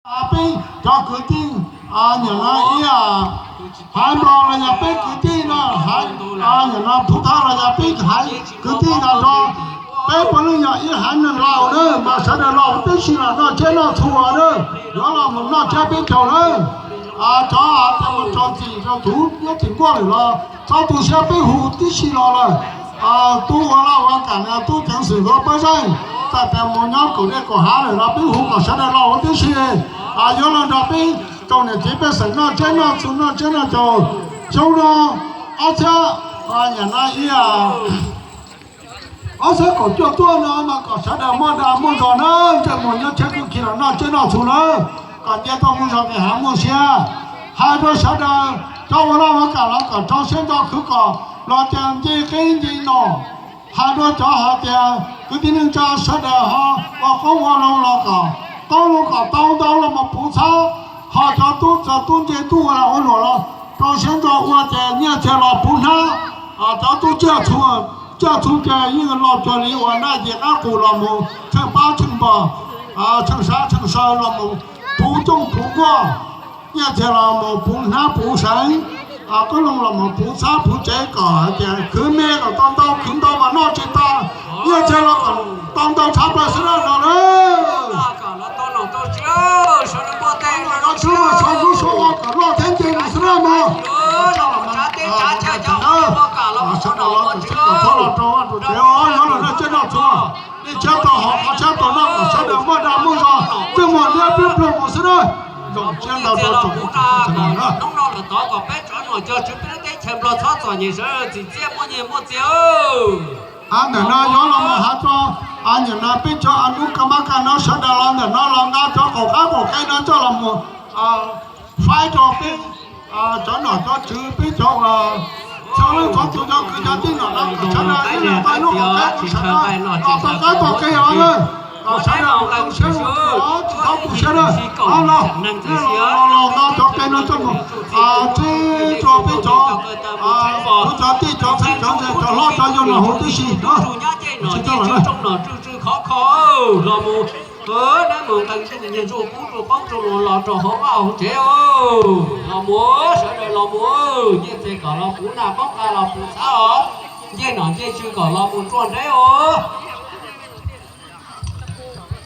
Peb cov kwv tij, nyam no ib, haiv Nplog los yog peb kwv tij no, nyam no Phub Thab los yog peb haiv kwv tij no nrog peb puav leej yog ib haiv neeg Lauj na, mas sawv daws los tib si los noj tsiab noj txhu na, yuav los mus noj tsiab peb caug na. Cov hais tias mus rau txim rau tus nyob tim nkuaj lawm los txhob tu siab, peb hu tib si los lawm. Tub ua laj ua kam no tub ceev xwm ua pab zeej, txawm tias mus nyob kaum dej kaum hav lawm los peb hu kom sawv daws los ua tib si. Yuav los nrog peb tsoom niam txiv pej xeem noj tsiab noj txhu noj tsiab noj caug xyoo no ob txhiab, nyam no ib, ob txhiab kaum cuaj tuaj no mas kom sawv daws muaj dag muaj zog na, ntsej muag nyob tshiab kwj khi los noj tsiab noj txhu na, kom nce tau mus zog nqis hav muaj sia. Hais rau sawv daws cov ua laj ua kam los kom rau siab ntso khwv kom los tias nce qib nce no. Hais rau cov hais tias kwv tij neej tsa sawv daws ho ua qoob ua loo los kom qoob loo kom tau ntau los mus puv txhab, ho cov tub txawj tub nce tub ua lag ua luam los rau siab ntso ua ces nyiaj txiag los puv hnab. Cov tub tsiaj txhu, tsiaj txhu ces yeej los cuag li uas naj yim qab qus los mus tsheej pab tsheej npog, tsheej sab tsheej saw los mus puv cooj puv nkuaj, nyiaj txiag los mus puv hnab puv seev, qoob loo los mus puv txhab puv tsev kom hais tias khwv me kom tau ntau, khwv ntau mas noj tsis tag, nyiaj txiag los kom tau ntau tshaj plaws xwb na no na. Txhob lub suab ua kom loj thiab nce mus xwb na mog. Sawv daws los txhob los rau vaj rau tsev, yuav los noj tsiab noj txhu, dej tshiab tau haus, qhov tshiab tau noj kom sawv daws muaj dag muaj zog, ntsej muag liab pliab pluag mus xwb na. Zoo siab ntau rau tsoom hnub no lawm tod kom peb rov nom cog tswv peb lub teb chaws Nplog txhob txom nyem, sawv daws txim txiaj muaj nyiaj muaj txiag. Ntawm no yuav los mus has rau, nyam no peb cov a nub ka mab ka no sawv daws los ntawm no los nqa cov qaum qab qaum qe no coj los mus faib rau peb cov nom cov tswv, peb cov, cov leej cov tus, cov kwv cov tij no los kom sawv daws ib leeg tau ib lub qaum qab, kom sawv daws los tau qab tau qe los na, kom sawv daws zoo siab zoo txim, tsis txhob tu siab na. Los los nqa cov qe no coj mus tseb rau peb cov, kuv cov tij cov txheeb cov ntse cov hlob cov yau los huv tib si na. Tsis tau lawm na. Los mus, nab mus nqee ntuj nyiag ntsuj qub ntsuj qoob ntsuj loo los rau hauv vaj hauv tsev os. Los mus, sawv daws los mus, nyiaj txiag kom los puv naj poob qab los puv txhab os. Ncej nom ncej tswv kom los mus ruaj nreb os.